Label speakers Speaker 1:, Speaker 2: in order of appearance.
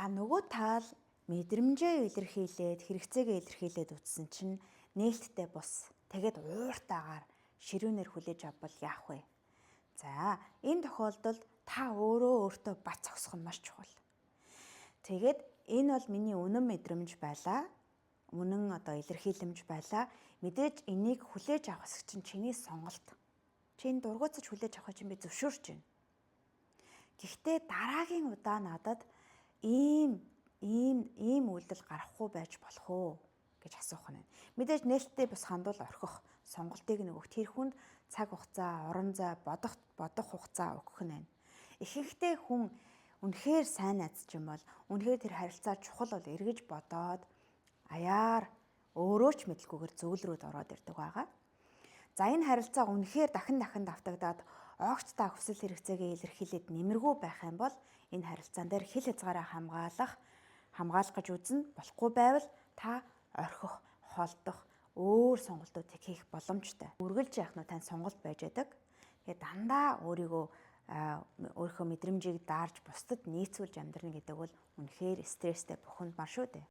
Speaker 1: За, нөгөө тал мэдрэмжээ илэрхийлээд, хэрэгцээгээ илэрхийлээд үзсэн чинь нээлттэй бус. Тэгээд ууртаагаар ширүүнээр хүлээж авбал яах вэ? За, энэ тохиолдолд та өөрөө өөртөө бат зогсох нь маш чухал. Тэгээд энэ бол миний үнэн мэдрэмж байлаа. Үнэн одоо илэрхийлэмж байлаа. Мэдээж энийг хүлээж авах хэсэг чинь чиний сонголт. Чи энэ дургуутсаж хүлээж авах чинь би зөвшөөрч байна. Гэхдээ дараагийн удаа надад ийм ийм ийм үйлдэл гарахгүй байж болох уу гэж асуух нь. Мэдээж нээлттэй бус хандвал орхих сонголтыг нөгөөх тэр хүнд цаг хугацаа, орон зай, бодох бодох хугацаа өгөх нь байна. Ихэнхдээ хүн үнэхээр сайн найз ч юм бол, үнэхээр тэр харилцаа чухал бол эргэж бодоод аяар өөрөө ч мэдлгүйгээр зөвлөрөөд ороод ирдэг байгаа. За, энэ харилцаа үнэхээр дахин дахин давтагдаад огт та хүсэл хэрэгцээгээ илэрхийлээд нэмэргүй байх юм бол энэ харилцаан дээр хил хязгаараа хамгаалах хамгаалах гэж үзнэ. Болохгүй байвал та орхих, холдох, өөр сонголтуудыг хийх боломжтой. Үргэлж яах нь тань сонголт байж байдаг. Тэгээд дандаа өөрийгөө, өөрийнхөө мэдрэмжийг даарж бусдад нийцүүлж амьдрна гэдэг бол үнэхээр стресстэй бухимдмаар шүү дээ.